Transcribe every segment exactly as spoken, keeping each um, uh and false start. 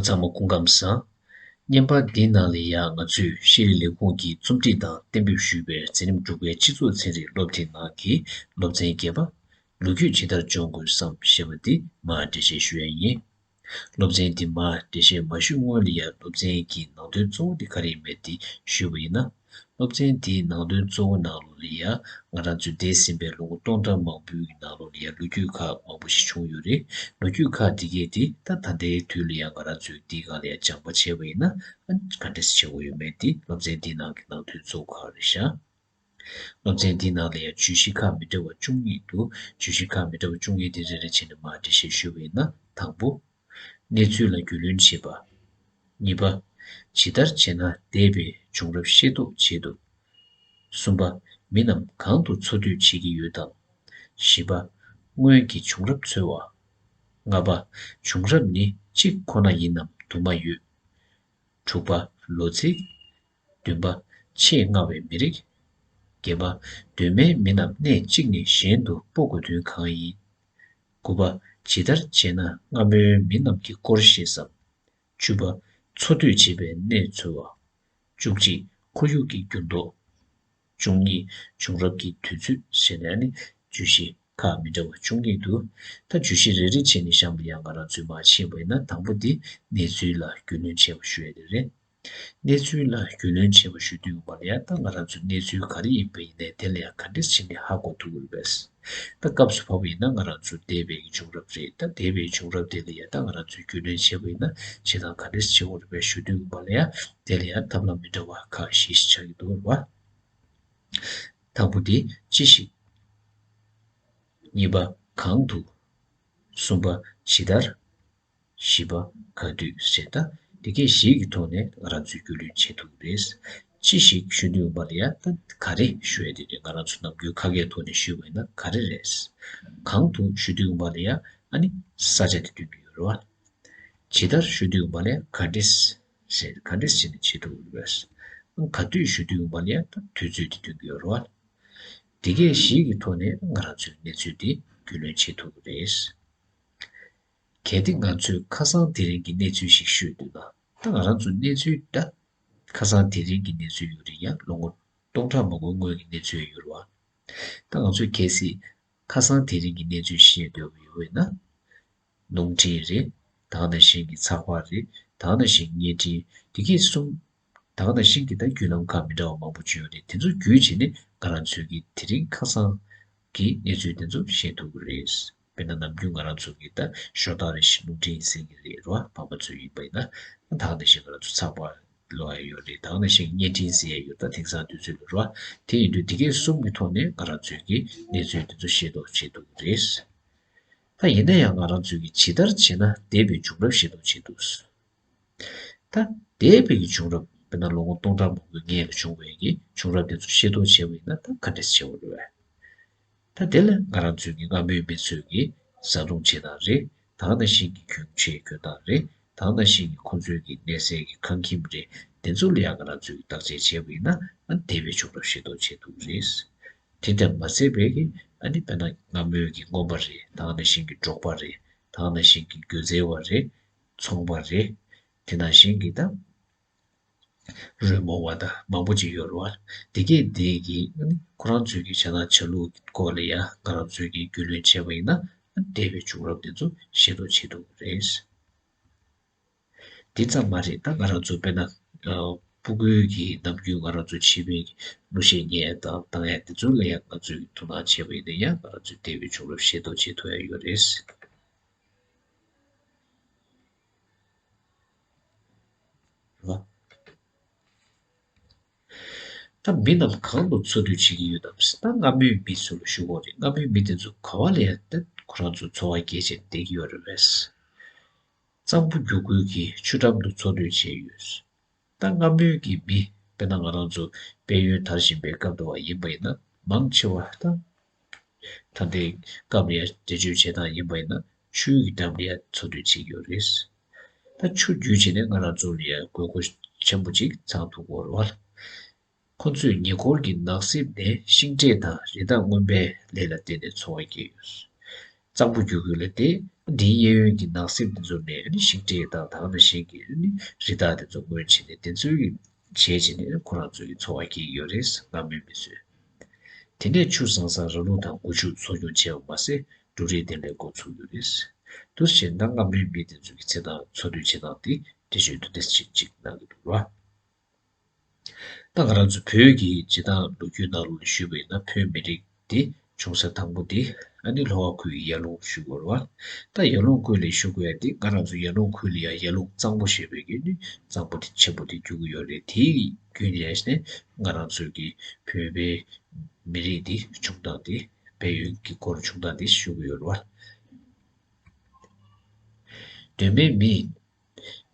ཚང་མ་སྐུ་ཁམས་བཟང་། བརྙན་པར་འདིའི་ནང་ལ་ཡང་ང་ཚོས་ཤེས་རིག་ལས་ཁུངས་ཀྱིས་རྩོམ་སྒྲིག་དང་གཏན་འབེབས་ཞུས་པའི་འཛིན་རིམ་དྲུག་པའི་སྤྱི་ཚོགས་ཚན་རིག་སློབ་ཁྲིད་ནང་གི་སློབ་ཚན་བརྒྱད་པ། ལོ་རྒྱུས་ཇི་ལྟར་སྦྱོང་དགོས་སམ་ཞེས་པ་འདི་མར་འགྲེལ་བཤད་ཞུ་ཡ་ཡིན། སློབ་ཚན་འདི་མར་འགྲེལ་བཤད་མ་ཞུས་སྔོན་ལ་ཡང་སློབ་ཚན་གྱི་ནང་དོན་གཙོ་བོ་འདི་ག་རེ་ཡིན་མིན་འདི་ཞུས་པ་ཡིན་ན། སློབ་ཚན་འདིའི་ནང་དོན་གཙོ་བོ་ནང་ལོགས་ལ་ཡང་ང་རང་ཚོའི་འདས་ཟིན་པའི་ལོ་ངོ་སྟོང་ཕྲག་མང་པོའི་ནང་ལོགས་ལ་ཡང་ལོ་རྒྱུས་ཁག་མང་པོ་ཞིག་བྱུང་ཡོད་རེད། ལོ་རྒྱུས་ཁག་འདི་གས་འདི་ད་ད་ལྟའི་དུས་ལ་ཡང་ང་རང་ཚོས་འདིའི་སྒང་ལ་ཡང་སྦྱང་པ་བྱས་པ་ཡིན་ན་ཨ་ག་འདྲས་བྱེད་དགོས་ཡོད་མེད་འདི་སློབ་ཚན་འདིའི་ནང་གི་ནང་དོན་གཙོ་བོ་ཁག་རེད་ཤག་སློབ་ཚན་འདིའི་ནང་ལ་ཡང་བརྗོད་གཞི་ཁག་མི་འདྲ་བ་བཅུ་གཉིས་འདུག་བརྗོད་གཞི་ཁག་མི་འདྲ་བ་བཅུ་གཉིས་འདི་རེ་རེ་བྱས་ནས་མར་འགྲེལ་བཤད་ཞུས་པ་ཡིན་ན། དང་པོ། གནས་ཚུལ་ལ་རྒྱུས་ལོན་བྱེད་པ། གཉིས་པ། ཇི་ལྟར་བྱས་ན་འདས་པའི་བྱུང་རབས་ཤེས་རྟོགས་བྱེད་ཐུབ། གསུམ་པ། མི་རྣམས་གང་དུ་འཚོ་སྡོད་བྱེད་ཀྱི་ཡོད་དམ། བཞི་པ། སྔོན་གྱི་བྱུང་རབས་འཚོལ་བ། ལྔ་པ། བྱུང་རབས་ནི་གཅིག་ཁོ་ན་ཡིན་ནམ་དུ་མ་ཡོད། དྲུག་པ། ལོ་ཚིགས། བདུན་པ། ཆེས་སྔ་བའི་མི་རིགས། བརྒྱད་པ། གདོད་མའི་མི་རྣམས་གནས་གཅིག་ནས་གཞན་དུ་སྤོ་དགོས་དོན་གང་ཡིན། དགུ་པ། ཇི་ལྟར་བྱས་ན་སྔ་མོའི་མི་རྣམས་ཀྱི་སྐོར་ཤེས་སམ། བཅུ་པ། འཚོ་སྡོད་བྱེད་པའི་གནས་འཚོལ་བ། བཅུ་གཅིག་ཁོར་ཡུག་གི་འགྱུར་ལྡོག་བཅུ་གཉིས། བྱུང་རབས་ཀྱི་དུས་ཚོད་ཟེར་ནས་ནི་བརྗོད་གཞི་ཁག་མི་འདྲ་བ་བཅུ་གཉིས་འདུག་ད་བརྗོད་གཞི་རེ་རེ་བྱས་ནས་གཤམ་ལ་ཡང་ང་རང་ཚོས་མར་ཕྱིན་པ་ཡིན་ན། དང་པོ་འདི་གནས་ཚུལ་ལ་རྒྱུས་ལོན་བྱས་པ་ཞུ་ཡ་དེ་རེད། གནས་ཚུལ་ལ་རྒྱུས་ལོན་བྱས་པ་ཞུ་དུས་ཡོང་བ་ལ་ཡང་ད་ང་རང་ཚོའི་གནས་ཚུལ་ག་རེ་ཡིན་པ་ཡིན་ནའི་དེ་ལ་ཡང་ག་འདྲས་བྱས་ནས་ཧ་གོ་ཐུབ་ཀྱི་རེད་པས། ད་སྐབས་སུ་བབས་པ་ཡིན་ན་ང་རང་ཚོ་འདས་པའི་གི་བྱུང་རབས་རེད། ད་འདས་པའི་བྱུང་རབས་དེ་ལ་ཡང་ད་ང་རང་ཚོས་རྒྱུས་ལོན་བྱས་པ་ཡིན་ན་བྱེད་སྟངས་ག་འདྲས་བྱེད་དགོས་རེད་པས་ཞུ་དུས་ཡོང་བ་ལ་ཡང་དེ་ལ་ཡང་ཐབས་ལམ་མི་འདྲ་བ་ཁག་བཞི་ཞིག་ཆགས་ཀྱི་འདུག་རེད་པ། དང་པོ་དེ་ཅི་ཞིག་གཉིས་པ་གང་དུ། གསུམ་པ་ཇི་ལྟར། བཞི་པ་ག་དུས་ཟེར། ད་འདི་གས་བཞི་གི་ཐོག་ནས་ང་རང་ཚོས་རྒྱུས་ལོན་བྱེད་ཐུབ་ཀྱི་རེད། ཅི་ཞིག་ཞུ་དུས་ཡོང་བ་ལ་ཡང་ད་ག་རེ་ཞུ་ཡ་དེ་རེད། ང་རང་ཚོ་ནམ་རྒྱུན་ཁ་སྐད་ཐོག་ནས་ཞུས་པ་ཡིན་ན་ག་རེ་རེད། གང་དུ་ཞུ་དུས་ཡོང་བ་ལ་ཡང་ཨ་ནི་ས་ཆ་དེ་སྟོན་གྱི་ཡོད་རེད་བ། ཇི་ལྟར་ཞུ་དུས་ཡོང་བ་ལ་ཡང་ག་འདྲས་ཟེར། ག་འདྲས་བྱས་ནས་བྱེད་ཐུབ་ཀྱི་རེད། ག་དུས་ཞུ་དུས་ཡོང་བ་ལ་ཡང་ད་དུས་ཚོད་དེ་སྟོན་གྱི་ཡོད་རེད་བ། འདི་གས་བཞི་གི་ཐོག་ནས་ང་རང་ཚོས་གནས་ཚུལ་འདི་རྒྱུས་ལོན་བྱེད་ཐུབ་ཀྱི་རེད། གལ་ཏེ་ང་ཚོས་ཁ་སང་དེ་རིང་གི་གནས་ཚུལ་ཞིག་ཤོད་འདོད་ན། ད་ང་རང་ཚོ་གནས་ཚུལ་ད་ཁ་སང་དེ་རིང་གི་གནས་ཚུལ་ཡོད་རེད། ཡང་ལོ་ངོ་སྟོང་ཕྲག་མང་པོའི་སྔོན་གྱི་གནས་ཚུལ་ཡོད་རེད་བ། ད་ང་ཚོས་གལ་སྲིད་ཁ་སང་དེ་རིང་གི་གནས་ཚུལ་ཤེས་འདོད་པ་ཡོད་པས་ན། རླུང་འཕྲིན་རེད། ད་ག་ནང་བཞིན་གྱི་ཚགས་པར་རེད། ད་ག་ནང་བཞིན་བརྙན་འཕྲིན། དེ་གས་གསུམ། ད་ག་ནང་བཞིན་གྱི་ད་བརྒྱུད་ལམ་ཁག་མི་འདྲ་བ་མང་པོ་བྱུང་ཡོད་རེད། དེ་ཚོ་བརྒྱུད་བྱས་ནས་ང་རང་ཚོའི་གི་དེ་རིང་ཁ་སང་གི་གནས་ཚུལ་དེ་ཚོ་ཤེས་ཐུབ་ཀྱི་རེད། དཔེར་ན་ནམ་རྒྱུན་ང་རང་ཚོ་གི་ད་ཞོ་སྟག་རེ་བཞིན་རླུང་འཕྲིན་ཟེར་གྱི་རེད་རོ། ཕ་མ་ཚོ་ཡིན་པ་ཡིན་ན། ད་ག་ནང་བཞིན་ང་རང་ཚོ་ཚགས་པར་ཀློག་ཡ་ཡོད་རེད། ད་ག་ནང་བཞིན་བརྙན་འཕྲིན་གཟིགས་ཡ་ཡོད། ད་དེང་སང་དུས་ཚོད་ལ་རོ། དེ་ཡིན་དུས་དེ་གས་གསུམ་གྱི་ཐོག་ནས་ང་རང་ཚོའི་གི་གནས་ཚུལ་དེ་ཚོ་ཤེས་རྟོགས་བྱེད་ཐུབ་ཀྱི་རེད། ད་ཡིན་ན་ཡང་ང་རང་ཚོས་ཀྱི་ཇི་ལྟར་བྱས་ན་འདས་པའི་བྱུང་རབས་ཤེས་རྟོགས་བྱེད་ཐུབ། ད་འདས་པའི་གི་བྱུང་རབས་དཔེར་ན་ལོ་ངོ་སྟོང་ཕྲག་མང་པོའི་སྔོན་ལ་བྱུང་བའི་གི་བྱུང་རབས་དེ་ཚོ་ཤེས་རྟོགས་བྱས་པ་ཡིན་ན་ད་ག་འདྲས་བྱེད་དགོས་རེད་པས། ད་དེ་ལ་ང་རང་ཚོའི་གི་སྔ་མོའི་མི་ཚོས་གི་བཟའ་བཏུང་བྱེད་སྟངས་རེད། ད་ག་ནང་བཞིན་གི་གྱོན་ཆས་གྱོན་སྟངས་རེད། ད་ག་ནང་བཞིན་གི་ཁོང་ཚོའི་གི་གནས་སའི་གི་ཁང་ཁྱིམ་རེད། དེ་ཚོ་ལ་ཡང་ང་རང་ཚོས་གི་བརྟག་དཔྱད་བྱས་པ་ཡིན་ན་ཨ་འདས་པའི་བྱུང་རབས་ཤེས་རྟོགས་བྱེད་ཐུབ་ཀྱི་རེད། དེ་ལྟར་མ་ཟད་པའི་གི་ཨ་ནི་དཔེར་ན་སྔ་མོའི་གི་རྔོན་པ་རེད། ད་ག་ནང་བཞིན་གི་འབྲོག་པ་རེད། ད་ག་ནང་བཞིན་གི་སྒྱུ་རྩལ་བ་རེད། ཚོང་པ་རེད། དེ་ནང་བཞིན་གི་ད་རོལ་མོ་བ་དང་མང་པོ་ཅིག་ཡོད་རེད་བ། དེ་གས་དེ་གི་ཨ་ནི་ཁོ་རང་ཚོའི་གི་བྱ་སྟངས་བྱ་ལུགས་སྐོར་ལ་ཡང་ང་རང་ཚོའི་གི་རྒྱུས་ལོན་བྱས་པ་ཡིན་ན་འདས་པའི་བྱུང་རབས་དེ་ཚོ་ཤེས་རྟོགས་བྱེད་ཐུབ་ཀྱི་རེད། དེ་ཙམ་མ་རེད། ད་ང་རང་ཚོ་དཔེར་ན་ཨ་སྤུ་གུའི་གི་ནམ་རྒྱུན་ང་རང་ཚོ་བྱིས་པའི་གི་གླུ་གཞས་ཉན་ཡ་དང་བཏང་ཡ་དེ་ཚོ་ལ་ཡང་ང་ཚོས་གི་དོ་སྣང་བྱས་པ་ཡིན་ན་ཡང་ང་རང་ཚོའི་འདས་པའི་བྱུང་རབས་ཤེས་རྟོགས་བྱེད་ཐུབ་ཡ་ཡོད་རེད། རེད་བ། ད་མི་རྣམས་གང་དུ་འཚོ་སྡོད་བྱེད་ཀྱི་ཡོད་དམ། ད་སྔ་མོའི་མི་ཚོ་ལ་ཞུ་དགོས་རེད། སྔ་མོའི་མི་དེ་ཚོ་ག་བ་ལ་ཡང་ད་ཁོ་རང་ཚོ་འཚོ་བ་སྐྱེལ་བྱས་བསྡད་ཀྱི་ཡོད་རེད་པས། གཙང་པོ་རྒྱུག་ཁུལ་གྱི་ཆུ་འགྲམ་དུ་འཚོ་སྡོད་བྱས་ཡོད། ད་སྔ་མོའི་གི་མི་དཔེར་ན་ང་རང་ཚོ་དཔལ་ཡོན་དར་བཞིན་པའི་སྐབས་དུ་བ་ཡིན་པ་ཡིན་ན་མང་ཆེ་བ་ད་ད་ལྟའི་སྐབས་ལ་ཡ་འགྲེལ་བརྗོད་བྱེད་སྟངས་ཡིན་པ་ཡིན་ན་ཆུའི་གི་འགྲམ་ལ་ཡ་འཚོ་སྡོད་བྱེད་ཀྱི་ཡོད་རེད། ད་ཆུ་བརྒྱུད་བྱས་ནས་ང་རང་ཚོ་ལ་ཡ་དགོས་མཁོ་ཆེན་པོ་ཅིག་ཚང་ཐུབ་ཀྱི་ཡོད་རེད་བ། ཁོ་ཚོས་ཉེ་འཁོར་གྱི་ནགས་གསེབ་ནས་ཤིང་འབྲས་དང་རི་དྭགས་རྔོན་པའི་ལས་ལ་བརྟེན་ནས་འཚོ་བ་སྐྱེལ་ཡོད། གཙང་པོ་རྒྱུག་དགོས་ལ་དེ། འདིའི་གཡས་གཡོན་གྱི་ནགས་གསེབ་དེ་ཚོ་ནས་ནི་ཤིང་འབྲས་དང་དེ་ནང་བཞིན་གྱི་ནི་རི་དྭགས་དེ་ཚོ་རྔོན་བྱས་ནས་དེ་ཚོའི་བྱས་བྱས་ནས་ཁོ་རང་ཚོའི་འཚོ་བ་སྐྱེལ་གྱི་ཡོད་རེད། སྔ་མོའི་མི་ཚོས། དེ་ནས་ཆུ་བཟང་ས་ར་ལུག་དང་སྒོ་ཕྱུགས་འཚོ་སྐྱོང་བྱས་པ་མ་ཟད་འབྲུ་རིགས་དེ་ལས་འགོ་ཚུགས་ཡོད་རེད། འདུག་སེ་བྱས་ན་སྔ་མོའི་མི་དེ་ཚོའི་འཚོ་སྟངས་འཚོ་སྡོད་བྱེད་སྟངས་དེ་འགྲེལ་བརྗོད་དེ་འདྲ་ཞིག་ཅིག་གནང་གི་འདུག་ར། ད་ང་རང་ཚོ་བོད་ཀྱི་སྤྱི་བཏང་ལོ་རྒྱུས་ནང་ལོགས་ལ་ཞུས་པ་ཡིན་ན། བོད་མི་རིགས་འདི་བྱུང་ས་དང་པོ་འདི་ཨ་ནི་ལྷོ་ཁ་ཁུལ་གྱི་ཡར་ཀླུང་ཞུ་དགོས་རེད་བ། ད་ཡར་ཀླུང་ཁུལ་ལ་ཞུ་དགོས་ཡ་འདི་ང་རང་ཚོ་ཡར་ཀླུང་ཁུལ་ལ་ཡ་ཡར་ཀླུང་གཙང་པོ་ཞེས་པའི་གི་ནི་གཙང་པོ་དེ་ཆེན་པོ་དེ་རྒྱུག་གི་ཡོད་རེད། དེའི་བརྒྱུད་ནས་ནི་ང་རང་ཚོའི་གི་བོད་པའི་མི་རིགས་འདི་བྱུང་སྟངས་འདི་བལ་ཡུལ་གྱི་སྐོར་བྱུང་སྟངས་འདི་ཞུ་གི་ཡོད་རེད་བ། གདོད་མའི་མི་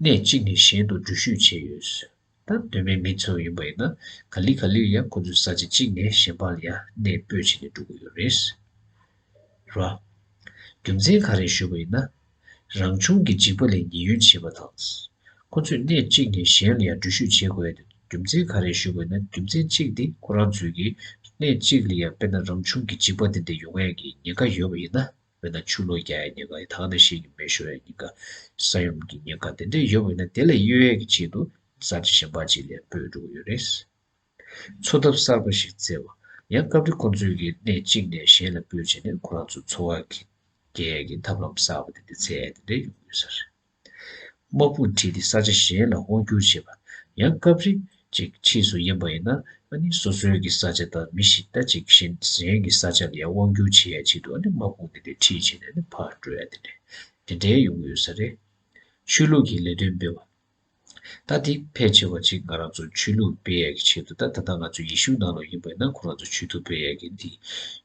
གནས་གཅིག་ནས་གཞན་དུ་འགྲུལ་བཞུད་བྱས་ཡོད། ད་གདོད་མའི་མི་ཚོ་ཡིན་པ་ཡིན་ན་ག་ལེ་ག་ལེ་ཡང་ཁོ་ཚོས་ས་ཆ་གཅིག་ནས་གཞན་པ་ལ་ཡང་གནས་སྤོས་བྱས་ནས་འགྲོ་གི་ཡོད་རེད། ར། རྒྱུ་མཚན་ག་རེ་ཞུས་པ་ཡིན་ན། རང་བྱུང་གི་འཇིགས་པ་ལས་ཉེན་གཡོལ་བྱེད་པ་དང་། ཁོ་ཚོས་གནས་གཅིག་ནས་གཞན་ལ་ཡང་འགྲུལ་བཞུད་བྱེད་དགོས་ཡ་དེ་རྒྱུ་མཚན་ག་རེ་ཞུས་པ་ཡིན་ན། རྒྱུ་མཚན་གཅིག་དེ་ཁོ་རང་ཚོས་ཀྱི་གནས་གཅིག་ལ་ཡང་དཔེར་ན་རང་བྱུང་གི་འཇིགས་པ་དེ་འདྲ་ཡོང་ཡ་གི་ཉེན་ཁ་ཡོད་པ་ཡིན་ན། དཔེར་ན་ཆུ་ལོག་རྒྱག་ཡ་ཉེན་ཁ། ད་ག་ནང་བཞིན་གྱི་མེ་ཤོར་ཡ་ཉེན་ཁ། ས་ཡོམ་གྱི་ཉེན་ཁ་དེ་འདྲ་ཡོད་པ་ཡིན་ན་དེ་ལས་གཡོལ་ཡས་ཀྱི་ཆེད་དུ་ས་ཆ་གཞན་པ་ཅིག་ལ་སྤོས་འགྲོ་གི་ཡོད་རེད། འཚོ་ཐབས་གསར་པ་ཞིག་བཙལ་བ། ཡང་སྐབས་རེ་ཁོང་ཚོས་ཀྱི་གནས་གཅིག་ནས་གཞན་ལ་སྤོས་བྱས་ནས་ཁོ་རང་ཚོ་འཚོ་བ་གི་སྐྱེལ་ཡས་ཀྱི་ཐབས་ལམ་གསར་པ་དེ་འདྲ་བཙལ་ཡས་དེ་འདྲ་ཡོང་གི་ཡོད་ས་རེད། དམག་དཔུང་ཁྲིད་དེ་ས་ཆ་གཞན་ལ་དབང་བསྒྱུར་བྱེད་པ། ཡང་སྐབས་རེ་ཅིག་ཕྱིས་སུ་ཡིན་པ་ཡིན་ན་ཨ་ནི་སོ་སོའི་གི་ས་ཆ་དང་མི་ཞིག་ད་ཅིག་གཞན་གཞན་གྱི་ས་ཆ་ལ་ཡང་དབང་བསྒྱུར་བྱེད་ཡ་ཆེད་དུ་ཨ་ནི་དམག་དཔུང་དེ་འདྲ་ཁྲིད་བྱས་ནས་ཨ་ནི་ཕར་འགྲོ་ཡ་དེ་འདྲ་དེ་འདྲའི་ཡོང་གི་ཡོད་ས་རེད། ཆོས་ལུགས་ཀྱི་ལས་དོན་སྤེལ་བ། ད་དེ་ཕལ་ཆེ་བ་ཅིག་ང་རང་ཚོ་ཆོས་ལུགས་སྤེལ་ཡ་གི་ཆེད་དུ། ད་ད་ལྟ་ང་ཚོ་ཡེ་ཤུའི་ནང་ལོགས་ཡིན་པ་ཡིན་ན་ཁོ་རང་ཚོ་ཆོས་ཐུགས་སྤེལ་ཡ་གི་འདི་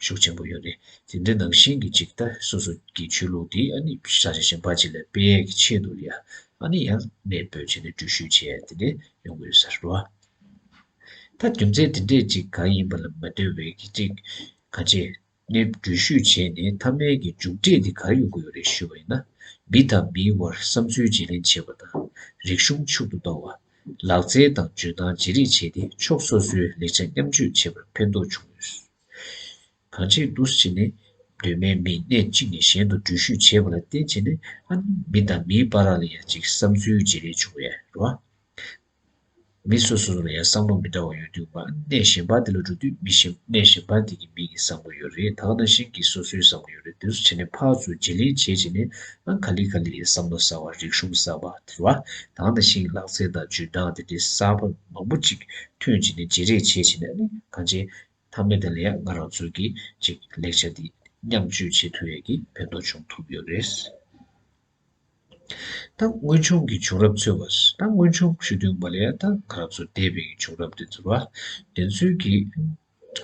ཤུགས་ཆེན་པོ་ཡོད་རེད། དེ་འདྲ་ནང་བཞིན་གྱི་ཅིག་ད་སོ་སོ་གི་ཆོས་ལུགས་འདི་ཨ་ནི་ས་ཆ་གཞན་པ་ཅིག་ལ་སྤེལ་ཡ་གི་ཆེད་དུ་ཡ་ཨ་ནི་ཡང་གནས་སྤོས་བྱས་ནས་འགྲུལ་བཞུད་བྱས་ཡ་དེ་འདྲ་ཡོང་གི་ཡོད་ས་རེད་བ། ད་རྒྱུ་མཚན་དེ་འདྲས་ཅིག་གང་ཡིན་པ་ལ་མ་ལྟོས་པའི་གི་ཅིག་གང་ཅི། ནས་འགྲུལ་བཞུད་བྱས་ནས་མཐའ་མའི་གི་མཇུག་འབྲས་འདི་ག་རེ་ཡོང་གི་ཡོད་རེད་ཞུས་པ་ཡིན་ན། མི་དང་མིའི་དབར་བསམ་ཚུལ་བརྗེ་ལེན་བྱེད་པ་དང་། རིག་གཞུང་མཆོག་ཏུ་གཏོང་བ། ལག་རྩལ་དང་འཇོན་ཐང་བརྗེ་རེས་བྱས་ཏེ་ཕྱོགས་སོ་སོའི་ལེགས་ཆ་མཉམ་སྤྱོད་བྱེད་པར་ཕན་ཐོགས་བྱུང་ཡོད། གང་ཅི་འདུག་སེ་བྱས་ནས་གདོད་མའི་མི་གནས་གཅིག་ནས་གཞན་དུ་འགྲུལ་བཞུད་བྱས་པ་ལ་བརྟེན་བྱས་ནས། ཨ་ནི་མི་དང་མིའི་བར་ལ་ཡང་ཅིག་བསམ་ཚུལ་བརྗེ་ལེན་བྱུང་བས་རེད་བ། མི་སོ་སོ་ལ་ཡང་བསམ་བློ་མི་འདྲ་བ་ཡོད་དུས་མ་གནས་གཞན་པ་དེ་ལ་འགྲོ་དུས་མི་གཞན་གནས་གཞན་པ་དེ་གི་མི་གི་བསམ་བློ་ཡོད་རེད། ད་ག་ནང་བཞིན་གྱི་སོ་སོའི་བསམ་བློ་ཡོད་རེད། དེ་ཚོ་བྱས་ནས་ཕར་ཚུར་བརྗེ་ལེན་བྱེད་བྱས་ནས་ཨ་ག་ལེ་ག་ལེ་ཡི་བསམ་བློ་གསར་བ། རིག་གཞུང་གསར་བ་དེ་རེད་བ། ད་ག་ནང་བཞིན་གྱི་ལག་རྩལ་དང་འཇོན་ཐང་དེ་འདྲའི་གསར་པ་མང་པོ་ཅིག་ཐོན་བྱས་ནས་བརྗེ་རེས་བྱེད་བྱས་ནས་ཨ་ནི་གང་ཅི་མཐའ་མའི་དེ་ལ་ཡང་ང་རང་ཚོའི་གི་ཅིག་ལེགས་ཆ་དེ་མཉམ་སྤྱོད་བྱེད་ཐུབ་ཡས་ཀྱི་ཕན་ཐོགས་བྱུང་ཐུབ་ཡོད་རེད། ད་སྔོན་བྱུང་གི་བྱུང་རབས་འཚོལ་བ། ད་སྔོན་བྱུང་ཞུ་དུས་མ་ལས་ད་ང་རང་ཚོ་འདས་པའི་བྱུང་རབས་དེ་ཚོ་ར། དེ་ཚོའི་གི་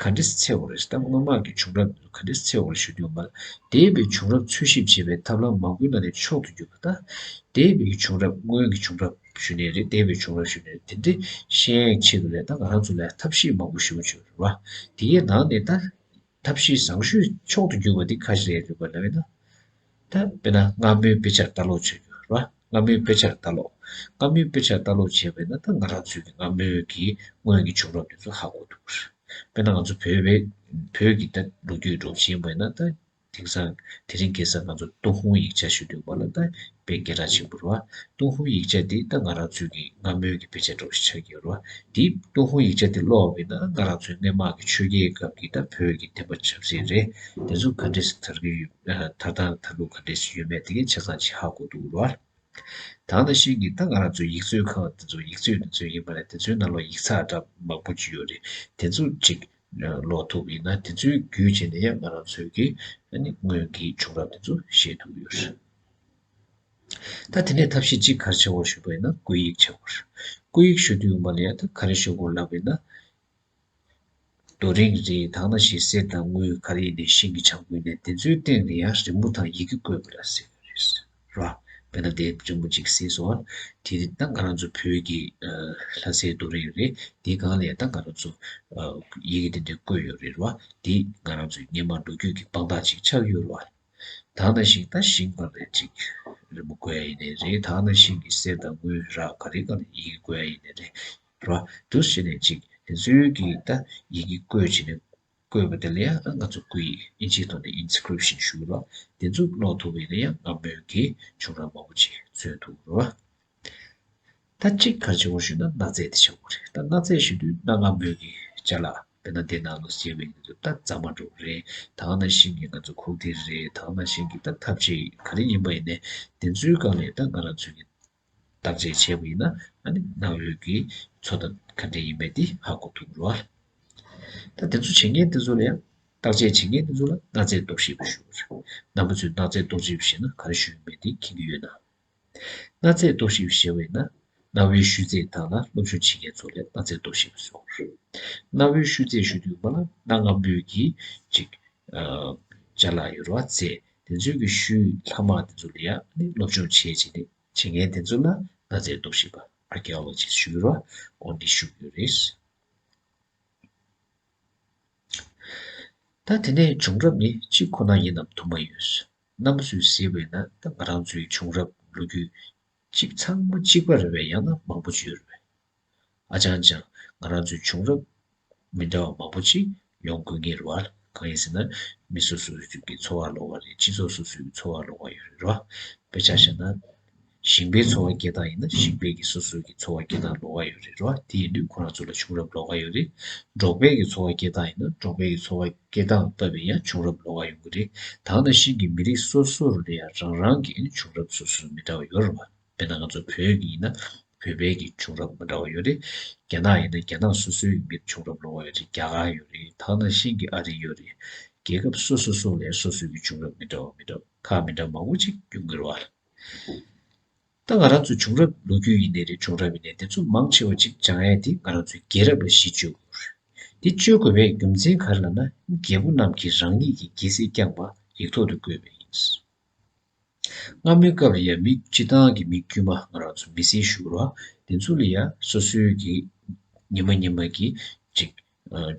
ག་འདྲས་འཚོལ་བ་རེད། ད་སྔོན་མ་གི་བྱུང་རབས་དེ་ཚོ་ག་འདྲས་འཚོལ་བ་རེད་ཞུ་དུས་མ་ལས། འདས་པའི་བྱུང་རབས་འཚོལ་ཞིབ་བྱེད་པའི་ཐབས་ལམ་མང་པོའི་ནང་ནས་མཆོག་ཏུ་གྱུར་པ་ད། འདས་པའི་བྱུང་རབས་སྔོན་གྱི་བྱུང་རབས་ཞུ་ནའི་རེད། འདས་པའི་བྱུང་རབས་ཞུ་ནའི་རེད། དེ་འདྲས་ཤེས་ཡག་ཆེད་དུ་ལས་ད་ང་རང་ཚོ་ལ་ཐབས་ཤེས་མང་པོ་ཞིག་བྱུང་ཡོད་རེད་བ། དེའི་ནང་ནས་ད། ཐབས་ཤེས་བཟང་ཤོས་མཆོག་ཏུ་གྱུར་པ་འདི་ག་ཞིག་རེད་ལབ་པ་ཡིན་ན། ད་དཔེར་ན་སྔ་མོའི་དཔེ་ཆར་ལྟ་ཀློག་བྱེད་རྒྱུ་རེད་བ། སྔ་མོའི་དཔེ་ཆར་ལྟ་ཀློག་སྔ་མོའི་དཔེ་ཆར་ལྟ་ཀློག་བྱས་པ་ཡིན་ན་ད་ང་རང་ཚོའི་གི་སྔ་མོའི་གི་སྔོན་གྱི་བྱུང་རབས་དེ་ཚོ་ཧ་གོ་ཐུབ་ཀྱི་རེད། དཔེར་ན་ང་ཚོ་བོད་པའི་བོད་ཀྱི་ད་ལོ་རྒྱུས་སྒྲོམ་གཞི་ཡིན་པ་ཡིན་ན། ད་དེང་སང་དེ་རིང་ཁ་སང་ང་ཚོ་ཏུན་ཧོང་ཡིག་ཆ་ཞུ་དུས་མ་ལ་ད་དཔེ་སྐད་གྲགས་ཆེན་པོ་རེད་བ། ཏུན་ཧོང་ཡིག་ཆ་འདི་ད་ང་རང་ཚོའི་གི་སྔ་མོའི་གི་དཔེ་ཆ་འདྲ་བོ་ཞིག་ཆགས་ཀྱི་ཡོད་རེད་བ། དེ་ཏུན་ཧོང་ཡིག་ཆ་དེ་ཀློག་པ་ཡིན་ན་ང་རང་ཚོའི་སྔོན་མ་གི་ཆོས་རྒྱལ་སྐབས་ཀྱི་ད་བོད་ཀྱི་བསྟན་པ་ཆབ་སྲིད་རེད། དེ་ཚོ་ག་འདྲས་སེ་དར་གྱི་ཡོད། དར་སྟངས་དར་ལུགས་ག་འདྲས་སེ་ཡོད་མེད་དེ་གའི་ཆ་ཚང་ཅིག་ཧ་གོ་ཐུབ་ཀྱི་རེད་བ། ད་ག་ནང་བཞིན་གྱི་ད་ང་རང་ཚོའི་ཡིག་མཛོད་ཁང་དེ་ཚོ། ཡིག་མཛོད་དེ་ཚོ་ཡིན་པ་ལས་དེ་ཚོའི་ནང་ལོགས་ཡིག་ཚགས་འདྲ་མང་པོ་ཅིག་ཡོད་རེད། དེ་ཚོ་ཅིག་ཀློག་ཐུབ་ཡིན་ན་དེ་ཚོའི་བརྒྱུད་བྱས་ནས་ཡང་ང་རང་ཚོའི་གི་ཨ་ནི་སྔོན་གྱི་བྱུང་རབས་དེ་ཚོ་ཤེས་ཐུབ་ཡོད་རེད། ད་དེ་ནས་ཐབས་ཤེས་གཅིག་ག་རེ་བྱ་དགོས་ཞུས་པ་ཡིན་ན་བརྐོས་ཡིག་བྱ་དགོས་རེད། བརྐོས་ཡིག་ཞུ་དུས་ཡིན་པ་ལ་ཡང་ད་ག་རེ་ཞུ་དགོས་ལབ་པ་ཡིན་ན། རྡོ་རིང་རེད། ད་ག་ནང་བཞིན་གསེར་དང་དངུལ་ག་རེ་ཡིན་ནའི་ཤིང་གི་བྱ་འགུལ་ནས་དེ་ཚོའི་སྟེང་ལ་ཡང་རི་མོ་དང་ཡི་གེ་བརྐོས་པ་ར་ཟེར་གྱི་རེད། ར། དཔེར་ན་དེ་རི་མོ་གཅིག་གཟིགས་སོང་ཨ། དེ་ད་ང་རང་ཚོ་བོད་ཀྱི་ཨ་ལྷ་སའི་རྡོ་རིང་རེད། དེའི་སྒང་ལ་ཡང་ད་ང་རང་ཚོ་ཨ་ཡི་གེ་དེ་འདྲ་བརྐོས་ཡོད་རེད་ར། དེ་ང་རང་ཚོའི་སྔོན་མ་ལོ་རྒྱུས་ཀྱི་དཔང་རྟགས་ཅིག་ཆགས་ཡོད་ར། ད་ག་ནང་བཞིན་ད་ཤིང་སྒང་ལ་ཅིག་རི་མོ་བརྐོས་ཡ་ཡིན་ནའི་རེད། ད་ག་ནང་བཞིན་གྱི་གསེར་དང་དངུལ་ར་ག་རེ་སྒང་ལ་ཡི་གེ་བརྐོས་ཡ་ཡིན་ནའི་རེད། ར། འདུག་སེ་བྱས་ནས་ཅིག་དེ་ཚོའི་གི་ད་ཡི་གེ་བརྐོས་བྱས་ནས། བཀོད་པ་དེ་ལ་ཡང་ང་ཚོ་སྐུ་ཡིག་ཨིན་ཇིའི་ཐོག་ནས་ཨིན་སི་ཀི་རིབ་ཤན་ཞུ་གི་རེད་བ། དེ་ཚོ་ཀློག་ཐུབ་པ་ཡིན་ན་ཡང་སྔ་མོའི་གི་བྱུང་རབས་མང་པོ་ཅིག་མཚོན་ཐུབ་ཀྱི་རེད་བ། ད་གཅིག་ག་རེ་བྱེད་དགོས་ཞུས་ན་གནའ་རྫས་དེ་བྱེད་དགོས་རེད། ད་གནའ་རྫས་ཞུ་དུས་གནའ་སྔ་མོའི་གི་ཅ་ལག་དཔེར་ན་དེ་ནང་ལ་བཞག་པའི་ད་རྫ་མ་འདྲ་བོ་རེད། ད་ག་ནང་བཞིན་གྱི་ང་ཚོ་ཁུག་རྟ་རེད། ད་ག་ནང་བཞིན་གྱི་ད་ཐབ་ཆས་ག་རེ་ཡིན་པ་ཡིན་ནའི་དེ་ཚོའི་སྒང་ལ་ད་ང་རང་ཚོའི་གི་བརྟག་དཔྱད་བྱས་པ་ཡིན་ན་ཨ་ནི་གནའ་བོའི་གི་འཚོ་ཐབས་ག་འདྲ་ཡིན་མིན་དེ་ཧ་གོ་ཐུབ་ཀྱི་རེད་བ། ད་དེ་ཚོ་བྱེད་མཁན་དེ་ཚོ་ལ་ཡང་བརྟག་དཔྱད་བྱེད་མཁན་དེ་ཚོ་ལ་གནའ་རྫས་རྟོག་ཞིབ་ཞུ་དགོས་རེད། རྣམ་པ་ཚོས་གནའ་རྫས་རྟོག་ཞིབ་བྱས་ན་ག་རེ་ཞུ་ཡོད་མེད་དེ་མཁྱེན་གྱི་ཡོད་ན། གནའ་རྫས་རྟོག་ཞིབ་ཞེས་པ་ཡིན་ན་གནའ་བོའི་ཤུལ་རྫས་དག་ལ་སློབ་སྦྱོང་བྱེད་མཁན་ཚོ་ལ་གནའ་རྫས་རྟོག་ཞིབ་ཟེར་བ་རེད། གནའ་བོའི་ཤུལ་རྫས་ཞུ་དུས་མ་ལ་གནའ་སྔ་མོའི་གི་ཅིག་ཨ་ཅ་ལག་ཡོད་རེད་བ། རྫས་དེ་ཚོའི་གི་ཤུལ་ལྷག་མ་དེ་ཚོ་ལ་ཡང་ནི་སློབ་སྦྱོང་བྱེད་བྱེད་ནི་བྱེད་མཁན་དེ་ཚོ་ལ་གནའ་རྫས་རྟོག་ཞིབ་པ་ཨར་ཀི་ཨོ་ལོ་ཇི་སི་ཞུ་གི་རེད་བ། འོ་འདི་ཞུ་གི་ཡོད་རེད། ད་དེ་ནས་བྱུང་རབས་ནི་གཅིག་ཁོ་ན་ཡིན་ནམ་དུ་མ་ཡོད། རྣམ་པ་ཚོས་གཟིགས་པས་ན་ད་ང་རང་ཚོའི་བྱུང་རབས་ལོ་རྒྱུས་གཅིག་ཚང་མ་གཅིག་པ་རེད་པས། ཡང་ན་མང་པོ་ཅིག་ཡོད་རེད་པས། ཨ་ཅང་ཅང་ང་རང་ཚོའི་བྱུང་རབས་མི་འདྲ་བ་མང་པོ་ཅིག་ཡོང་དགོས་ངེས་རེད་བ། གང་ཡིན་ཟེར་ན་མི་སོ་སོ་སོ་གི་འཚོ་བ་ལོགས་ཀ་རེད། སྤྱི་ཚོགས་སོ་སོའི་འཚོ་བ་ལོགས་ཀ་ཡོད་རེད་བ། དཔེ་ཆ་བཞག་ན། ཞིང་པའི་འཚོ་བ་སྐྱེལ་སྟངས་ཡིན་ན་ཞིང་པའི་གི་སོ་སོའི་གི་འཚོ་བ་སྐྱེལ་སྟངས་ལོགས་ཀ་ཡོད་རེད་རོ། དེ་ཡིན་དུས་ཁོ་རང་ཚོ་ལ་བྱུང་རབས་ལོགས་ཀ་ཡོད་རེད། འབྲོག་པའི་གི་འཚོ་བ་སྐྱེལ་སྟངས་ཡིན་ན་འབྲོག་པའི་གི་འཚོ་བ་སྐྱེལ་སྟངས་ལྟ་བུའི་ཡང་བྱུང་རབས་ལོགས་ཀ་ཡོང་གི་རེད། ད་ག་ནང་བཞིན་གྱི་མི་རིགས་སོ་སོ་རུ་ལ་ཡང་རང་རང་གི་བྱུང་རབས་སོ་སོ་མི་འདྲ་བ་ཡོད་རེད་བ། དཔེར་ན་ང་ཚོ་བོད་ཀྱི་ཡིན་ན་བོད་པའི་གི་བྱུང་རབས་མི་འདྲ་བ་ཡོད་རེད། རྒྱ་ནག་ཡིན་ན་རྒྱ་ནག་སོ་སོའི་མི་བྱུང་རབས་ལོགས་ཀ་ཡོད་རེད། རྒྱ་གར་ཡོད་རེད། ད་ག་ནང་བཞིན་གྱི་ཨ་རི་ཡོད་རེད། རྒྱལ་ཁབ་སོ་སོ་སོ་ལ་སོ་སོའི་གི་བྱུང་རབས་མི་འདྲ་བ་མི་འདྲ་བ་ཁག་མི་འདྲ་མང་པོ་ཅིག་ཡོང་གི་རེད་བ། ད་ང་རང་ཚོའི་བྱུང་རབས་ལོ་རྒྱུས་ཡིན་ནའི་རེད། བྱུང་རབས་ཡིན་ནའི་དེ་ཚོ་མང་ཆེ་བ་ཅིག་སྦྱང་ཡས་དེ་ང་རང་ཚོའི་རྒྱལ་རབས་ལ་གཞི་བཅོལ་དགོས་རེད། དེ་བཅོལ་དགོས་པའི་རྒྱུ་མཚན་ག་རེ་ལབ་ན་རྒྱལ་པོ་རྣམས་ཀྱིས་རང་ཉིད་ཀྱི་རྒྱལ་སྲིད་བསྐྱངས་པ་ཡིག་ཐོག་ཏུ་བཀོད་པ་ཡིན། སྔ་མོའི་སྐབས་ལ་ཡང་མི་སྤྱི་བཏང་གི་མི་དཀྱུས་མ་ང་རང་ཚོ་མི་སེར་ཞུ་རོགས་དེ་ཚོ་ལ་ཡང་སོ་སོའི་གི་ཉི་མ་ཉི་མ་གི་ཅིག་ཨ།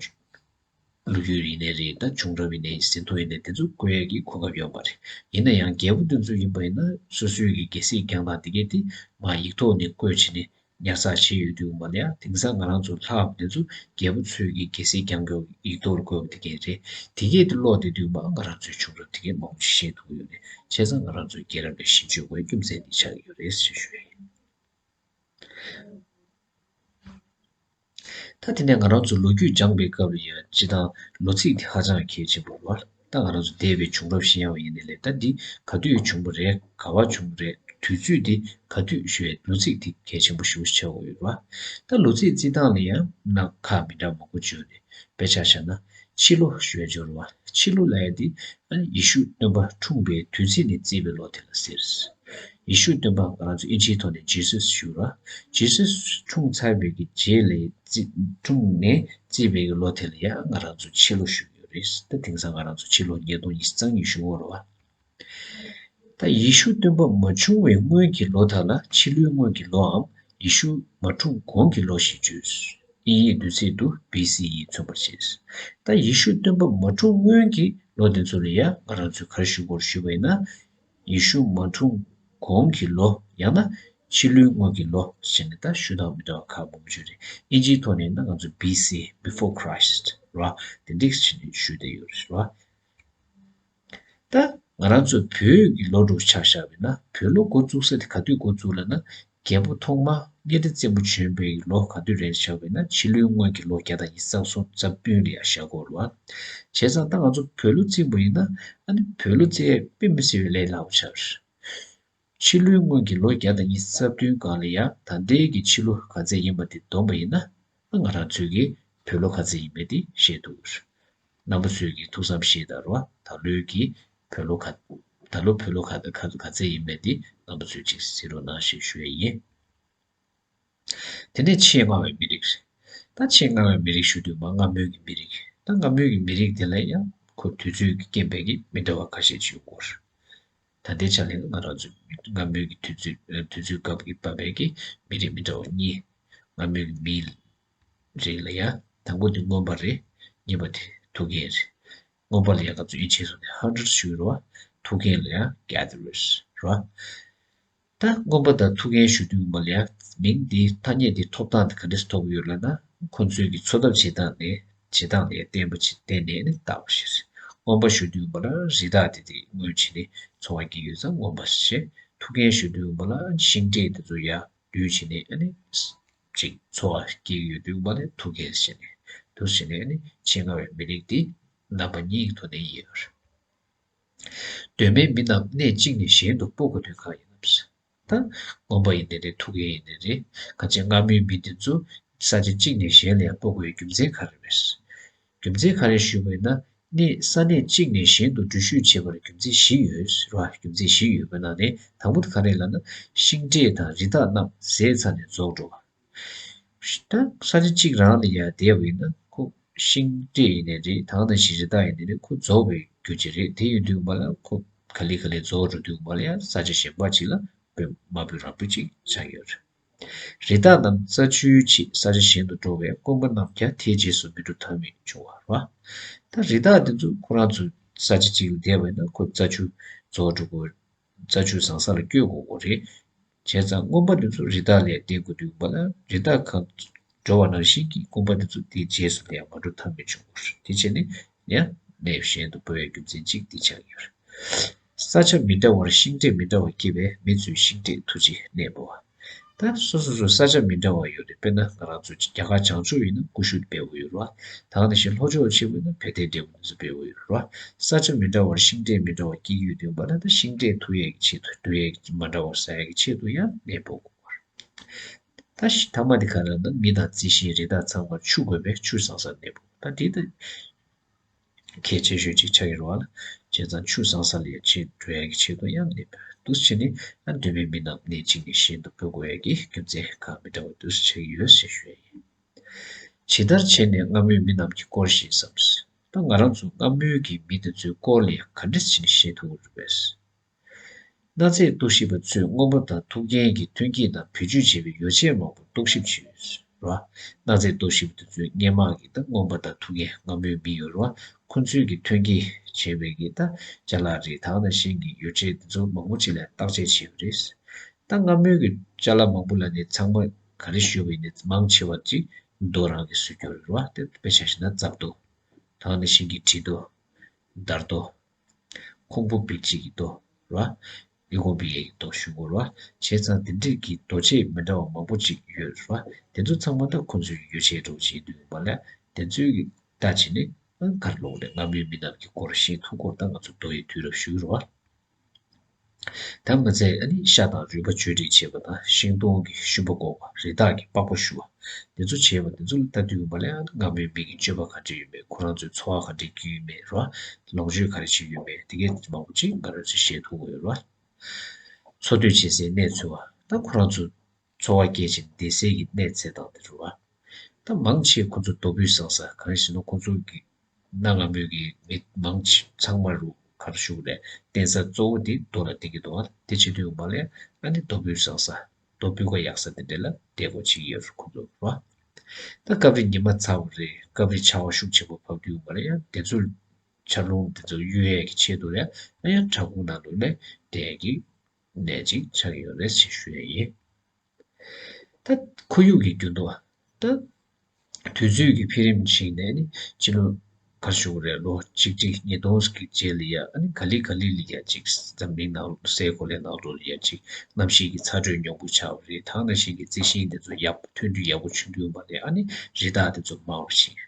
ལོ་རྒྱུས་ཡིན་ནའི་རེད། ད་བྱུང་རབས་ཡིན་ནའི་ཟིན་ཐོ་ཡིན་ནའི་དེ་ཚོ་བཀོད་ཡས་ཀྱི་གོ་སྐབས་ཡོད་མ་རེད། ཡིན་ན་ཡང་རྒྱལ་པོ་དེ་ཚོ་ཡིན་པ་ཡིན་ན་སོ་སོའི་གི་རྒྱལ་སྲིད་བསྐྱངས་སྟངས་དེ་གས་དེ་མར་ཡིག་ཐོག་ནས་བཀོད་བྱས་ནས་ཉར་ཚགས་བྱས་ཡོད་དུས་མ་ལ་ཡ་དེང་སང་ང་རང་ཚོ་ལྷག་དེ་ཚོ་རྒྱལ་པོ་ཚོས་ཀྱི་རྒྱལ་སྲིད་བསྐྱངས་སྐྱོང་ཡིག་ཐོག་བཀོད་པ་དེ་གས་རེད། དེ་གས་དེ་ཀློག་བསྡད་དུས་མ་ང་རང་ཚོའི་བྱུང་རབས་དེ་གས་མང་པོ་ཞིག་ཤེས་ཐུབ་ཡོད་རེད། བྱས་ཙང་ང་རང་ཚོའི་རྒྱལ་རབས་ལ་གཞི་བཅོལ་དགོས་རྒྱུ་མཚན་དེ་ཆགས་ཡོད་རེད་ཞེས་ཞུ་ཡ་ཡིན། ད་དེ་ནས་ང་རང་ཚོ་ལོ་རྒྱུས་སྦྱངས་པའི་སྐབས་ལ་ཡང་སྤྱི་བཏང་ལོ་ཚིགས་དེ་ཧ་ཅང་གལ་ཆེན་པོ་རེད་བ། ད་ང་རང་ཚོ་འདས་པའི་བྱུང་རབས་ཤེས་ཡ་བ་ཡིན་ནའི་ལས་ད་འདི་ག་དུས་བྱུང་བ་རེད། ག་བ་བྱུང་བ་རེད། དུས་ཚོད་དེ་ག་དུས་ཞུ་བའི་ལོ་ཚིགས་དེ་གལ་ཆེན་པོ་ཞེ་པོ་ཆགས་ཡོད་རེད་བ། ད་ལོ་ཚིགས་བརྩི་སྟངས་ལ་ཡང་སྣ་ཁ་མི་འདྲ་མང་པོ་བྱུང་ནས་དཔེ་ཆ་བཞག་ན་ཕྱི་ལོ་ཞུ་བའི་སྦྱོར་བ། ཕྱི་ལོ་ལབ་ཡ་དེ་ཨ་ནི་ཡེ་ཤུ་སྟོན་པ་འཁྲུངས་པའི་དུས་ཚིགས་ནས་བརྩིས་པའི་ལོ་དེ་ལ་ཟེར། ཡེ་ཤུ་སྟོན་པ་ང་རང་ཚོ་ཨིན་ཇིའི་ཐོག་ནས་ཇི་སཱས་ཞུ་ར། ཇི་སཱས་འཁྲུངས་ཚར་བའི་གི་རྗེས་ལ་བརྩི་འཁྲུངས་ནས་བརྩིས་པའི་གི་ལོ་དེ་ལ་ཡང་ང་རང་ཚོ་ཕྱི་ལོ་ཞུ་གི་ཡོད་རེད། ད་དེང་སང་ང་རང་ཚོ་ཕྱི་ལོ་ཉིས་སྟོང་ཉི་ཤུ་རྩ་གཉིས་ཞུ་གི་ཡོད་རེད་བ། ད་ཡེ་ཤུ་སྟོན་པ་མ་བྱུང་བའི་སྔོན་གྱི་ལོ་དག་ལ་ཕྱི་ལོའི་སྔོན་གྱི་ལོའམ་ཡེ་ཤུ་མ་འཁྲུངས་གོང་གི་ལོ་ཞེས་བརྗོད། དབྱིན་ཡིག་འདུས་ཚིག་ཏུ་བི་སི་ཡིས་མཚོན་པར་བྱེད། ད་ཡེ་ཤུ་སྟོན་པ་མ་འཁྲུངས་སྔོན་གྱི་ལོ་དེ་ཚོ་ལ་ཡང་ང་རང་ཚོས་ག་རེ་ཞུ་དགོས་རེད་ཞུས་པ་ཡིན་ན། ཡེ་ཤུ་མ་འཁྲུངས་གོང་གི་ལོ་ཡང་ན་ཕྱི་ལོའི་སྔོན་གྱི་ལོ་ཟེར་ནས་ད་ཞུ་སྟངས་མི་འདྲ་བ་ཁག་མང་པོ་ཡོད་རེད། དབྱིན་ཇིའི་ཐོག་ནས་ན་ང་ཚོ་བི་སི། Before Christ ར། དེ་འདྲས་བྱས་ནས་ཞུ་བསྡད་ཡོད་རེད་ར། ད་ང་རང་ཚོ་བོད་ཀྱི་ལོ་དྲུག་ཆ་བཞག་པ་ཡིན་ན་བོད་ལོ་འགོ་བཙུགས་ས་དེ་ག་དུས་འགོ་བཙུགས་ལབ་ན། རྒྱལ་པོ་ཐོག་མ་གཉའ་ཁྲི་བཙན་པོ་བྱོན་པའི་ལོ་ག་དུས་རེད་བཞག་པ་ཡིན་ན་ཕྱི་ལོའི་སྔོན་གྱི་ལོ་བརྒྱ་དང་ཉི་ཤུ་རྩ་གསུམ་རྩ་བདུན་ལ་ཡང་བཞག་གོ་རེད་བ། བྱས་ཙང་ད་ང་ཚོ་བོད་ལོ་བརྩི་བ་ཡིན་ན་ཨ་ནི་བོད་ལོ་བརྩི་ཡས་དཔེ་མི་སྲིད་པའི་ལས་སླ་པོ་ཆགས་རེད། ཕྱི་ལོའི་སྔོན་གྱི་ལོ་བརྒྱ་དང་ཉི་ཤུ་རྩ་བདུན་སྒང་ལ་ཡང་ད་ལྟའི་གི་ཕྱི་ལོ་ག་ཚད་ཡིན་པ་དེ་བསྡོམས་པ་ཡིན་ན་ང་རང་ཚོའི་གི་བོད་ལོ་ག་ཚད་ཡིན་པ་དེ་ཤེས་ཐུབ་ཀྱི་རེད། རྣམ་པ་ཚོས་ཀྱི་ཐུགས་བསམ་བཞེས་དང་རོ། ད་ལོའི་གི་བོད་ལོ་ག་ད་ལོ་བོད་ལོ་ག་ག་ག་ཚད་ཡིན་པ་དེ་རྣམ་པ་ཚོས་ཅིག་གཟིགས་རོགས་གནང་ཞེས་ཞུ་ཡས་ཡིན། དེ་ནས་ཆེས་སྔ་བའི་མི་རིགས། ད་ཆེས་སྔ་བའི་མི་རིགས་ཞུ་དུས་མ་སྔ་མོའི་གི་མི་རིགས། ད་སྔ་མོའི་གི་མི་རིགས་དེ་ལ་ཡང་ཁོ་དུས་ཚོད་ཀྱི་རྐྱེན་པས་ཀྱི་མི་འདྲ་བ་ཁ་ཤས་ཅིག་ཡོད་སྐོར། ད་ལྟའི་ཆ་ལ་ང་རང་ཚོའི་སྔ་མོའི་གི་དུས་ཚོད་དུས་ཚོད་སྐབས་ཀྱི་བབས་པའི་གི་མི་རིགས་མི་འདྲ་བ་གཉིས། སྔ་མོའི་གི་མིའི་རིགས་ལ་ཡང་དང་པོ་དེ་རྔོན་པ་རེད། གཉིས་པ་དེ་ཐུག་མཁན་རེད། རྔོན་པ་ལ་ཡང་ང་ཚོ་དབྱིན་ཇིའི་ཐོག་ནས་ཧན་ཊར་ཞུ་གི་རེད་བ། ཐུག་མཁན་ལ་ཡང་གེ་ཐ་རར་རེད་བ། ད་རྔོན་པ་དང་ཐུག་མཁན་ཞུ་དུས་མ་ལ་ཡ་མིང་འདི་ཐ་སྙད་འདི་ཐོབ་ཐང་འདི་ག་འདྲས་ཐོབ་ཡོད་ལབ་ན། ཁོང་ཚོའི་གི་འཚོ་ཐབས་བྱེད་སྟངས་ནི་ བྱེད་སྟངས་དེ་བརྟན་པོ་ཅིག་བསྟན་ནས་ནི་བཏགས་པ་ཞིག་རེད། མངོན་པ་ཞུ་དུས་བ་ལ་རི་དྭགས་དེ་དེ་མངོན་བྱས་ནས་འཚོ་བ་སྐྱེལ་ཡོད་ཙང་མངོན་པ་ཞེས། ཐུགས་འགན་ཞུ་དུས་བ་ལ་ཤིང་འབྲས་དེ་ཚོ་ཡར་བསྡུས་བྱས་ནས་ནི་ཅིག་འཚོ་བ་སྐྱེལ་ཡོད་དུས་བ་ལ་ཐུགས་འགན་བཞེས་ནས་འདུག་བྱས་ནས་ནི་ཆེད་མངགས་པའི་མི་རིགས་དེ་རྣམ་པ་གཉིས་ཀྱི་ཐོག་ནས་ཡིན་པ་རེད། གདོད་མའི་མི་རྣམས་གནས་གཅིག་ནས་གཞན་དུ་སྤོ་དགོས་དོན་གང་ཡིན་ནམ། ད་མངོན་པ་ཡིན་ནའི་རེད། ཐུགས་འགན་ཡིན་ནའི་རེད། གང་ཅི་སྔ་མོའི་མི་དེ་ཚོ་ས་ཆ་གཅིག་ནས་གཞན་ལ་ཡང་སྤོ་དགོས་པའི་རྒྱུ་མཚན་ག་རེ་རེད། རྒྱུ་མཚན་ག་རེ་ཞུས་པ་ཡིན་ན། གནས་ས་གནས་གཅིག་ནས་གཞན་དུ་འགྲུལ་བཞུད་བྱེད་པར་རྒྱུ་མཚན་བཞི་ཡོད་རེད་བ། རྒྱུ་མཚན་བཞི་ཡོད་པའི་ནང་ནས་དང་པོ་དེ་ག་རེ་ལབ་ན། ཤིང་འབྲས་དང་རི་དྭགས་རྣམས་ཟས་ཚར་ནས་རྫོགས་འགྲོ་བ། ད་ས་ཆ་གཅིག་རང་ལ་ཡར་བསྡད་པ་ཡིན་ན་ཁོ་ཤིང་འབྲས་ཡིན་ནའི་རེད། ད་ག་ནང་བཞིན་རི་དྭགས་ཡིན་ནའི་རེད། ཁོ་རྫོགས་པའི་རྒྱུ་ཅིག་རེད། དེ་ཡིན་དུས་མ་ལ་ཁོ་ག་ལེ་ག་ལེ་རྫོགས་འགྲོ་དུས་མ་ལ་ཡང་ས་ཆ་གཞན་པ་ཅིག་ལ་དཔོན་དམའ་འབེབས་རང་འབེབས་ཅིག་ཆགས་ཡོད་རེད། རི་དྭགས་རྣམས་རྩྭ་ཆུའི་ཆེད་ས་ཆ་གཞན་དུ་འགྲོ་བས་རྐང་པ་རྣམས་ཀྱང་དེའི་རྗེས་སུ་མི་འགྲོ་ཐབས་མེད་བྱུང་བ་རེད་བ། ད་རི་དྭགས་འདི་ཚོ་ཁོ་རང་ཚོ་ས་ཆ་གཅིག་ལ་བསྡད་པ་ཡིན་ན་ཁོ་རྩྭ་ཆུ་རྫོགས་འགྲོ་དགོས། རྩྭ་ཆུ་བཟང་ས་ལ་བསྐྱོད་དགོས་དགོས་རེད། བྱས་ཙང་རྔོན་པ་འདི་ཚོ་རི་དྭགས་ལ་བརྟེན་དགོས་དུས་པ་ལ་རི་དྭགས་གང་འགྲོ་བ་ནང་བཞིན་གྱི་རྔོན་པ་འདི་ཚོ་དེའི་རྗེས་སུ་ལ་ཡང་མ་འགྲོ་ཐབས་མེད་བྱུང་དགོས་རེད། དེ་བྱས་ནས་ཡང་གནས་གཞན་དུ་སྤོ་བའི་རྒྱུ་མཚན་གཅིག་འདི་ཆགས་ཡོད་རེད། ས་ཆ་མི་འདྲ་བར་ཤིང་འབྲས་མི་འདྲ་བ་སྐྱེས་པས་མི་ཚོས་ཤིང་འབྲས་ཐུགས་རྗེ་གནས་པ། ད་སོ་སོ་སོ་ས་ཆ་མི་འདྲ་བ་ཡོད་རེད། དཔེར་ན་ང་རང་ཚོ་རྒྱ་གར་བྱང་ཕྱོགས་ཡིན་ན་ཀུ་ཤུ་སྤེལ་བ་ཡོད་རེད་བ། ད་ག་ནང་བཞིན་ལྷོ་ཕྱོགས་ཕྱིན་པ་ཡིན་ན་བལ་ཏེ་འབྲས་བུ་འདི་ཚོ་སྤེལ་བ་ཡོད་རེད་བ། ས་ཆ་མི་འདྲ་བར་ཤིང་འབྲས་མི་འདྲ་བ་སྐྱེ་གི་ཡོད་དུས་པ་ལ་ད་ཤིང་འབྲས་ཐུག་ཡས་ཀྱི་ཆེད་དུ་འགྲོ་ཡས་ཀྱི་མ་འདྲ་བ་ཟ་ཡས་ཀྱི་ཆེད་དུ་ཡང་གནས་སྤོ་དགོས་པ་རེད། ད་ཤི་ཐ་མ་འདི་ག་རེ་ལབ་ན་མི་དང་རྩི་ཤིང་རི་དྭགས་ཚང་མར་ཆུ་དགོས་པས་ཆུ་བཟང་སར་གནས་པ། ད་འདི་ད་གལ་ཆེ་ཤོས་ཅིག་ཆགས་ཀྱི་རེད་བ་ལ། བྱས་ཙང་ཆུ་བཟང་ས་ལ་ཡང་ཆེད་འགྲོ་ཡ་གི་ཆེད་དུ་ཡང་ནི་འདུག་བྱས་ནས་ཨ་འདོད་པའི་མི་རྣམས་གནས་གཅིག་ནས་གཞན་དུ་སྤོ་དགོས་ཡ་གི་རྒྱུ་མཚན་གང་མི་འདྲ་བ་འདུག་ཆགས་ཀྱི་ཡོད་ཞེས་ཞུ་ཡ་ཡིན། ཇི་ལྟར་བྱས་ནས་སྔ་མོའི་མི་རྣམས་ཀྱི་སྐོར་ཞེས་སམ། ད་ང་རང་ཚོ་སྔ་མོའི་གི་མི་དེ་ཚོའི་སྐོར་ལ་ཡང་ག་འདྲ་བྱས་ནས་ཤེས་ཐུབ་ཀྱི་རེད་པས། གནའ་རྫས་རྟོག་ཞིབ་པ་ཚོས་རྔོན་པ་དང་ཐུགས་རྒྱན་གྱི་ཐོན་སྐྱེད་དང་བེད་སྤྱོད་བྱས་པའི་ཡོ་བྱད་མང་པོ་རྟོག་ཞིབ་བྱས་ཡོད་རེད་བ། གནའ་རྫས་རྟོག་ཞིབ་པ་དེ་ཚོས་སྔོན་མ་གི་ད་རྔོན་པ་དང་ཐུགས་རྒྱན་སྔ་མོའི་མི་ཡོད་རེད་བ། ཁོང་ཚོས་ཀྱི་ཐོན་སྐྱེད་བྱས་པའི་གི་ད་ཅ་ལག་རིགས་དང་ནང་བཞིན་གྱི་ཡོ་བྱད་དེ་ཚོ་མང་པོ་ཅིག་ལ་བརྟག་དཔྱད་བྱས་ཡོད་རེད། ད་སྔ་མོའི་གི་ཅ་ལག་མང་པོ་ལ་ནི་ཚང་མ་ག་རེ་ཞུ་བའི་ནི་མང་ཆེ་བ་ཅིག་རྡོ་རང་གིས་བཟོས་ཀྱི་ཡོད་རེད་བ། དེ་དཔེ་ཆ་བཞག་ན་རྩྭ་རྡོ་དང་ནང་བཞིན་གྱི་དྲི་རྡོ། འདར་རྡོ། ཁུང་བུ་འབིགས་བྱེད་ཀྱི་རྡོ་ར། ཨི་ཁུང་འབིགས་ཡས་ཀྱི་རྡོ་ཞུ་དགོས་ར། བྱས་ཙང་དེ་འདྲས་ཀྱི་རྡོ་ཆས་མི་འདྲ་བ་མང་པོ་ཅིག་ཡོད་ར། དེ་ཚོ་ཚང་མ་ད་ཁོ་ཚོའི་ཡོ་བྱད་འདྲ་བོ་ཅིག་འདུག་པ་ལ། དེ་ཚོའི་གི་ལྟ་བྱས་ནས་ཨང་གར་ལོག་ནས་སྔ་མོའི་མི་རྣམས་ཀྱི་སྐོར་ཤེས་ཐུབ་སྐོར་ད་ང་ཚོ་རྡོ་ཡི་དུས་རབས་ཞུ་ར། ད་མ་ཚད་ཨ་ནི་ཤ་དང་རུས་པ་བཅོས་སྒྲིག་བྱེད་པ་དང་ཤིང་སྡོང་གི་ཤུན་པ་བཀོག་པ། རི་དྭགས་ཀྱི་པགས་པ་བཤུ་བ། དེ་ཚོ་བྱས་པ་དེ་ཚོ་ལ་ལྟ་དུས་མ་ལས་ཨ་ནི་སྔ་མོའི་མི་གི་སྤྱོད་པ་ག་འདྲ་ཡོད་མེད། ཁོ་རང་ཚོའི་འཚོ་བ་ག་འདྲ་སྐྱེལ་ཡོད་མེད་ར། ལོངས་སྤྱོད་ག་རེ་བྱེད་ཡོད་མེད། དེ་གས་མང་པོ་ཅིག་ང་རང་ཚོས་ཤེས་ཐུབ་ཀྱི་ཡོད་ར། འཚོ་སྡོད་བྱེད་སའི་གནས་འཚོལ་བ། ད་ཁོ་རང་ཚོ་འཚོ་བ་སྐྱེལ་བཞིན་བསྡད་སའི་གི་གནས་ཚད་དང་དེ་རུ་བ། ད་མང་ཆེ་ཁོ་ཚོ་རྡོ་སྦུས་བཟང་ས་གང་ཡིན་ཟེར་ན་ཁོ་ཚོ་གི་གནའ་སྔ་མོའི་གི་མི་མང་ཆེ་ཚང་མ་རུ་ག་རེ་ཞུ་དགོས་རེད། བརྟེན་ས་གཙོ་བོ་དེ་རྡོ་ལ་བརྟེན་གྱི་འདུག་ཨ། དེ་བྱེད་དུས་མ་ལས་ཨ་ནི་རྡོ་སྦུས་བཟང་ས་རྡོ་སྦུས་ཀ་ཡག་ས་དེ་འདྲ་ལ་བསྡད་དགོས་ཅིག་ཡོད་རེད་ཁོ་ཚོ་ར། ད་སྐབས་རེ་ཉི་མ་ཚ་བ་རེད། སྐབས་རེ་ཆར་པ་ཤུགས་ཆེན་པོ་བབས་དུས་མ་ལས་ཡང་དེ་ཚོ་ཆར་རླུང་དེ་ཚོ་གཡོལ་ཡས་ཀྱི་ཆེད་དུ་ཡང་ཨ་ཡང་བྲག་ཁུང་ནང་དུ་ལས་བསྡད་ཡས་ཀྱི་གནས་ཅིག་ཆགས་ཀྱི་ཡོད་རེད་ཅེས་ཞུ་ཡས་ཡིན། ད་ཁོར་ཡུག་གི་འགྱུར་ལྡོག་ད་དུས་ཚོད་ཀྱི་འཕེལ་རིམ་ཞིག་ནས་ནི་སྤྱི་ལོ་ག་རེ་ཞུ་དགོས་རེད། ལོ་གཅིག་ཁྲི་ཉིས་སྟོང་གི་རྗེས་ལ་ཡ་ཨ་ནི་ག་ལེ་ག་ལེ་ལ་ཡ་གཅིག་འཛམ་གླིང་ནང་སའི་གོ་ལའི་ནང་ལོགས་ལ་ཡ་གཅིག་གནམ་གཤིས་ཀྱི་ཚ་དྲོད་ཉུང་པོ་ཆགས་པ་རེད། ད་ག་ནང་བཞིན་གྱི་རྩི་ཤིང་དེ་ཚོ་ཡག་པོ་ཐོན་དུས་ཡག་པོ་བྱུང་དུས་མ་ནས་ཨ་ནི་རི་དྭགས་དེ་ཚོ་མང་རུ་ཕྱིན།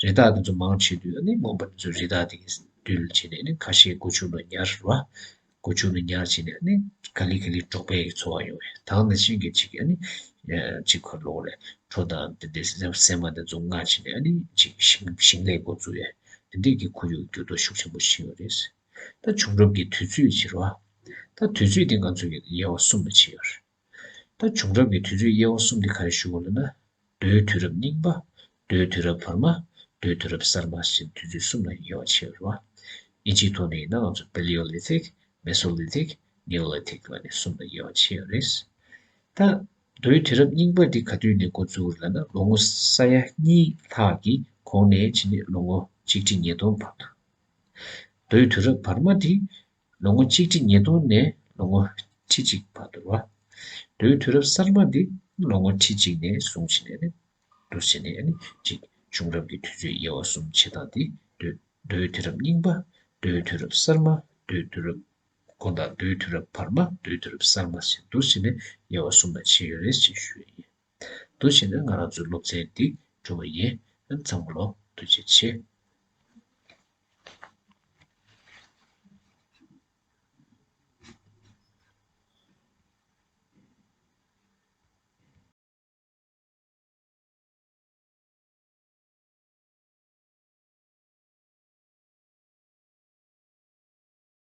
རི་དྭགས་དེ་ཚོ་མང་ཆེ་དུས་ཨ་ནི་རྔོན་པ་དེ་ཚོ་རི་དྭགས་དེ་གི་རྡུལ་བྱས་ནས་ཨ་ནི་ཁ་ཤས་སྒོ་ཕྱུགས་ལ་ཉར་བ། སྒོ་ཕྱུགས་ལ་ཉར་བྱས་ནས་ཨ་ནི་ག་ལེ་ག་ལེ་འབྲོག་པའི་འཚོ་བ་ཡོང་བས། ད་ག་ནང་བཞིན་གྱི་ཅིག་ཨ་ནི་ཅིག་ཁ་ལོག་ལས་གྲོ་དང་དེ་འདྲའི་སྲན་མ་དེ་ཚོ་མངགས་བྱས་ནས་ཨ་ནི་ཅིག་ཞིང་ཞིང་ལས་འགོ་བཙུགས་ཡས་དེ་འདྲའི་གི་ཁོར་ཡུག་འགྱུར་ལྡོག་ཤུགས་ཆེན་པོ་ཕྱིན་ཡོད་རེད། ད་བྱུང་རབས་ཀྱི་དུས་ཚོད་ཕྱེ་རོགས། ད་དུས་ཚོད་དེ་ང་ཚོ་གི་དབྱེ་བ་གསུམ་ལ་ཕྱེ་ཡོད་རེད། ད་བྱུང་རབས་ཀྱི་དུས་ཚོད་དབྱེ་བ་གསུམ་དེ་ག་རེ་ཞུ་དགོས་ལབ་ན། མདོའི་དུས་རབས་རྙིང་པ། མདོའི་དུས་རབས་བར་མ། མདོའི་དུས་རབས་གསར་མ་ཞེས་དུས་ཚོད་གསུམ་ལ་དབྱེ་བ་ཕྱེ་ཡོད་རེད་བ། དབྱིན་ཇིའི་ཐོག་ནས་ཡིན་ན་ང་ཚོ་Paleolithic, Mesolithic, Neolithic ལབ་ནས་གསུམ་ལ་དབྱེ་བ་ཕྱེ་ཡོད་རེད། ད་མདོའི་དུས་རབས་རྙིང་པ་འདི་ག་དུས་ནས་འགོ་བཙུགས་རེད་ལབ་ན་ལོ་ངོ་ས་ཡ་གཉིས་ལྷག་གི་གོང་ནས་བྱས་ནས་ལོ་ངོ་གཅིག་ཁྲི་ཉིས་སྟོང་བར་དུ། མདོའི་དུས་རབས་བར་མ་འདི་ལོ་ངོ་གཅིག་ཁྲི་ཉིས་སྟོང་ནས་ལོ་ངོ་ཁྲི་གཅིག་བར་དུ་རེད་བ། མདོའི་དུས་རབས་གསར་མ་འདི་ལོ་ངོ་ཁྲི་གཅིག་ནས་བཟུང་བྱས་ནས་ནི་འདུག་བྱས་ནས་ནི་གཅིག་ བྱུང་རབས་ཀྱི་དུས་ཚོད་དབྱེ་བ་གསུམ་ཕྱེ་སྟངས་དེ། མདོའི་དུས་རབས་རྙིང་པ། མདོའི་དུས་རབས་གསར་མ། མདོའི་དུས་རབས་དགོངས་དག་མདོའི་དུས་རབས་བར་མ། མདོའི་དུས་རབས་གསར་མ་ཞེས་འདུ་བྱས་ནས་དབྱེ་བ་གསུམ་ལ་ཕྱེ་ཡོད་རེད་ཅེས་ཞུ་ཡི་ཡིན། འདུ་བྱས་ནས་ང་རང་ཚོའི་སློབ་ཚན་འདི་གྲུབ་པ་ཡིན། ཚང་མ་ལོ་ཐུགས་རྗེ་ཆེ།